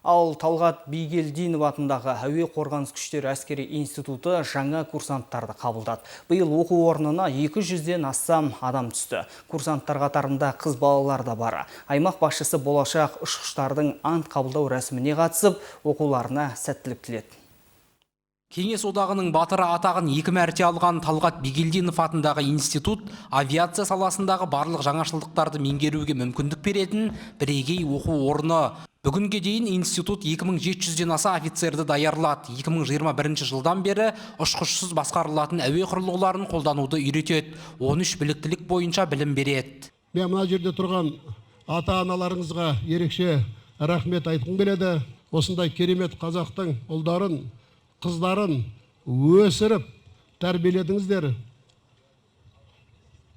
Ал Талғат Бигелдинов атындағы Әуе қорғаныс күштері әскери институты жаңа курсанттарды қабылдады. Биыл оқу орнына 200-ден астам адам түсті. Курсанттар қатарында қыз балалар да бар. Аймақ басшысы болашақ ұшқыштардың ант қабылдау рәсіміне қатысып, оқуларына сәттілік тіледі. Кеңес Одағының батыры атағын екі мәрте алған Талғат Бигелдинов атындағы институт авиация саласындағы барлық жаңашылдықтарды меңгеруге мүмкіндік беретін бірегей оқу орны. Бүгінге дейін институт 2700-ден аса офицерді даярлады. 2021 жылдан бері ұшқышсыз басқарылатын әуе құрылғыларын қолдануды үйретеді. 13 біліктілік бойынша білім береді. Мен мына жерде тұрған ата аналарыңызға ерекше рахмет айтқым келеді. Осындай керемет қазақтың ұлдарын, қыздарын өсіріп тәрбиеледіңіздер.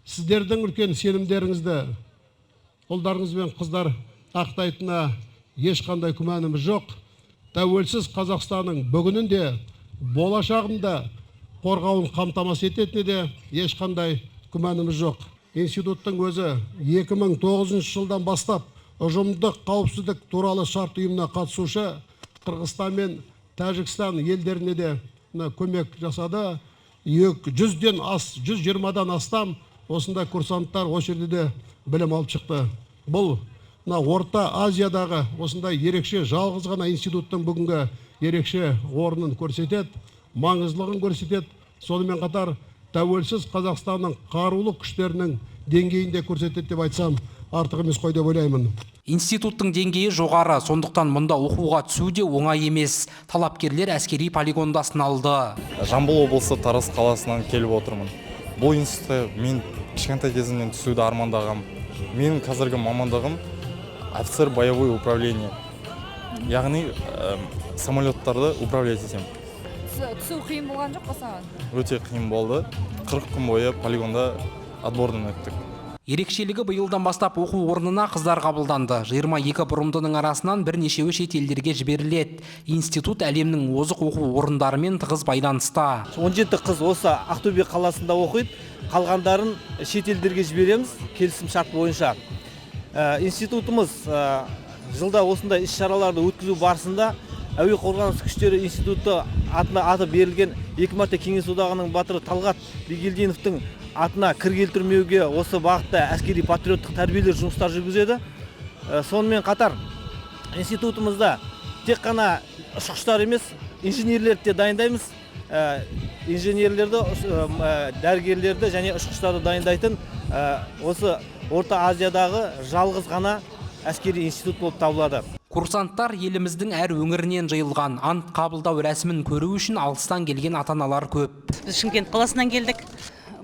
Сіздердің үлкен сенімдеріңізді ұлдарыңыз бен қыздар ақтайтынына ешқандай күмәніміз жоқ. Тәуелсіз Қазақстанның бүгінінде, болашағында қорғауын қамтамасыз ететініне де ешқандай күмәніміз жоқ. Институттың өзі 2009 жылдан бастап ұжымдық қауіпсіздік туралы шарт ұйымына қатысушы Қырғызстан мен Тәжікстан елдеріне де мына көмек жасады. 100-ден ас, 120-дан астам осындай курсанттар осы жерде де білім алып шықты. Бұл мына Орта Азиядағы осындай ерекше жалғыз ғана институттың бүгінгі ерекше орнын көрсетеді, маңыздылығын көрсетеді. Сонымен қатар тәуелсіз Қазақстанның қарулы күштерінің деңгейін де көрсетеді деп айтсам, артық емес қой деп ойлаймын. Институттың деңгейі жоғары, сондықтан мұнда оқуға түсу де оңай емес. Талапкерлер әскери полигонда сыналды. Жамбыл облысы, Тараз қаласынан келіп отырмын. Бұл институтқа мен кішкентай кезімнен түсуді армандағам. Менің қазіргі мамандығым офицер боевой управление, яғни самолеттарды управлять етемін. Түсу қиын болған жоқ па саған? Өте қиын болды. 40 күн бойы полигонда отбордан өттік. Ерекшелігі, биылдан бастап оқу орнына қыздар қабылданды. 22 бұрымдының арасынан бірнешеуі шет елдерге жіберіледі. Институт әлемнің озық оқу орындарымен тығыз байланыста. 17 қыз осы Ақтөбе қаласында оқиды, қалғандарын шет елдерге жібереміз келісім шарт бойынша. Институтымыз жылда осындай іс шараларды өткізу барысында Әуе қорғаныс күштері институты атына аты берілген, екі мәрте Кеңес Одағының батыры Талғат Бигелдиновтің атына кір келтірмеуге, осы бағытта әскери патриоттық тәрбиелеу жұмыстар жүргізеді. Сонымен қатар институтымызда тек қана ұшқыштар емес, инженерлерді де дайындаймыз. Инженерлерді, дәрігерлерді және ұшқыштарды дайындайтын осы Орта Азиядағы жалғыз ғана әскери институт болып табылады. Курсанттар еліміздің әр өңірінен жиылған. Ант қабылдау рәсімін көру үшін алыстан келген ата-аналар көп. Біз Шымкент қаласынан келдік.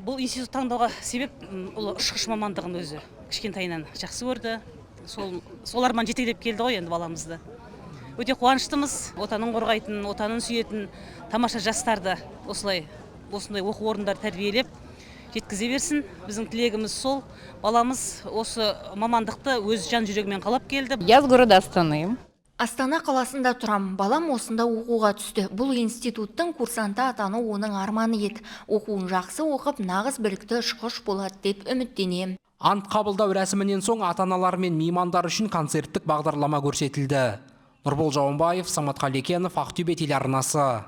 Бұл институт таңдауға себеп, ол ұшқыш мамандығын өзі кішкентайынан жақсы көрді. Сол арман жетелеп келді ғой енді баламызды. Өте қуаныштымыз. Отанын қорғайтын, отанын сүйетін тамаша жастарды осылай осындай оқу орындары тәрбиелеп жеткізе берсін. Біздің тілегіміз сол. Баламыз осы мамандықты өз жан жүрегімен қалап келді. Я с города Астаны. Астана қаласында тұрам. Балам осында оқуға түсті. Бұл институттың курсанты атану оның арманы еді. Оқуын жақсы оқып, нағыз білікті ұшқыш болады деп үміттенемін. Ант қабылдау рәсімінен соң ата-аналар мен меймандар үшін концерттік бағдарлама көрсетілді. Нұрбол Жауынбаев, Самат Қалекенов, Ақтөбе телеарнасы.